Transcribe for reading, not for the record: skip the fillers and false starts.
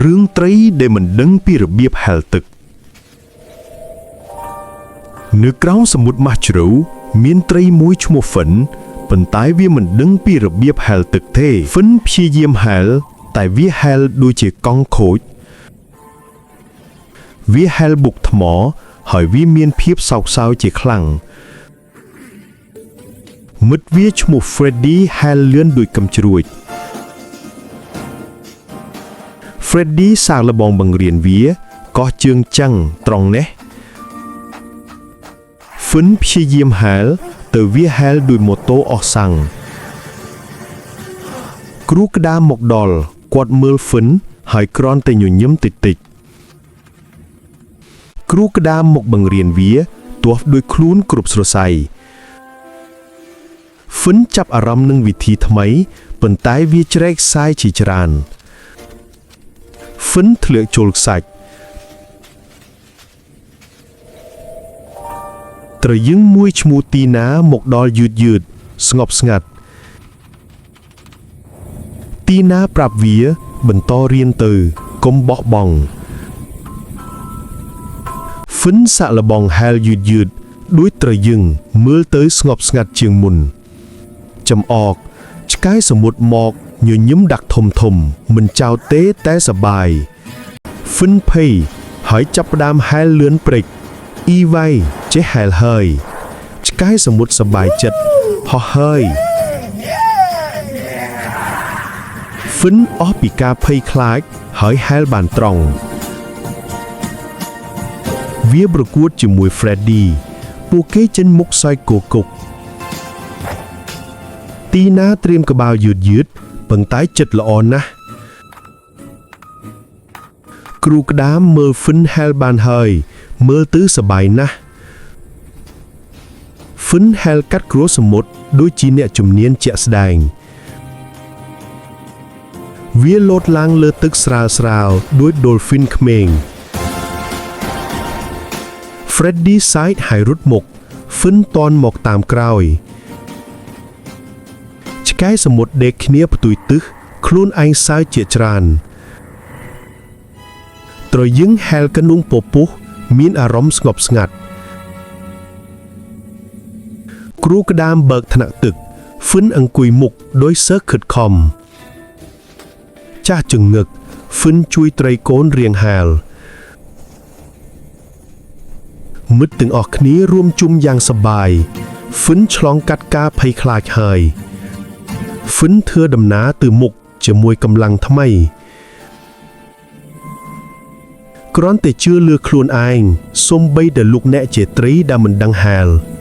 រឿងត្រីដែលមិនដឹងពីរបៀបហែលទឹកនៅក្រោមសមុទ្រម៉ាស់ជ្រៅមានត្រីមួយឈ្មោះហ្វិនប៉ុន្តែវាមិនដឹងពីរបៀបហែលទឹកទេហ្វិនព្យាយាមហែលតែវាហែលដូចជាកង់ខូចវាហែលបុកថ្មហើយវាមានភាពសោកសៅជាខ្លាំងមិត្តវាឈ្មោះ Freddy ហែលលឿនដូចកំជ្រួច Freddy សាកល្បងបង្រៀនវាកោះជើងចឹងត្រង់នេះហ្វិនព្យាយាមហែលទៅវាហែលដោយម៉ូតូអស់សាំងគ្រូក្តារមកដល់គាត់មើលហ្វិនហើយគ្រាន់តែញញឹមតិចតិចៗគ្រូក្តារមកបង្រៀនវាទាស់ដោយខ្លួនគ្រប់សរសៃហ្វិនចាប់អារម្មណ៍នឹងវិធីថ្មីប៉ុន្តែវាជ្រែកសាយជាច្រើន ហ្វិនធ្លាក់ចូលខ្សាច់ត្រយឹងមួយឈ្មោះទីណាមកដល់យឺតយឺតស្ងប់ស្ងាត់ទីណាប្រាប់វាបន្តរៀនទៅកុំបោះបង់ហ្វិនសាក់លបងហែលយឺតយឺតដូចត្រយឹងមើលទៅស្ងប់ស្ងាត់ជាងមុនចំអកឆ្កែសមុទ្រមកញញឹមដាក់ធំធំមិនចោទទេតែសបាយ ហ្វិនភ័យហើយចាប់ផ្ដើមហែលលឿនព្រិចអ៊ីវ៉ៃចេះហែលហើយឆ្កែសមុទ្រសប្បាយចិត្តហោះហើយហ្វិនអស់ពីការភ័យខ្លាចហើយហែលបានត្រង់វាប្រកួតជាមួយ Freddy ពួកគេចេញមុខសើចគគុកទីណាត្រៀមក្បាលយឺតយឺតប៉ុន្តែចិត្តល្អណាស់ គ្រូក្តាមមើលហ្វិនហែលបានហើយមើលទៅសប្បាយណាស់ហ្វិនហែលកាត់គ្រួសមុទ្រដូចជាអ្នកជំនាញជាក់ស្ដែងវាលោតឡើងលើទឹកស្រាលស្រាលដូចដូលហ្វីនក្មេង Freddy សើចហើយរត់មុខហ្វិនតនមកតាមក្រោយឆ្កែសមុទ្រដេកគ្នាផ្ទុយទឹះខ្លួនឯងសើចជាច្រើន ត្រយឹងហែលកនុងពពុះមានអារម្មណ៍ស្ងប់ស្ងាត់គ្រូក្តាមបើកថ្នាក់ទឹកហ្វិនអង្គុយមុខដោយសើខិតខំចាស់ចង្ងឹកហ្វិនជួយត្រីកូនរៀងហែលមិត្តទាំងអស់គ្នារួមជុំយ៉ាងសប្បាយហ្វិនឆ្លងកាត់ការភ័យខ្លាចហើយហ្វិនធ្វើដំណើរទៅមុខជាមួយកម្លាំងថ្មី គ្រាន់តែជឿលើខ្លួនឯងសំបីតែលោកអ្នកជាត្រីដែលមិនដឹងហែល។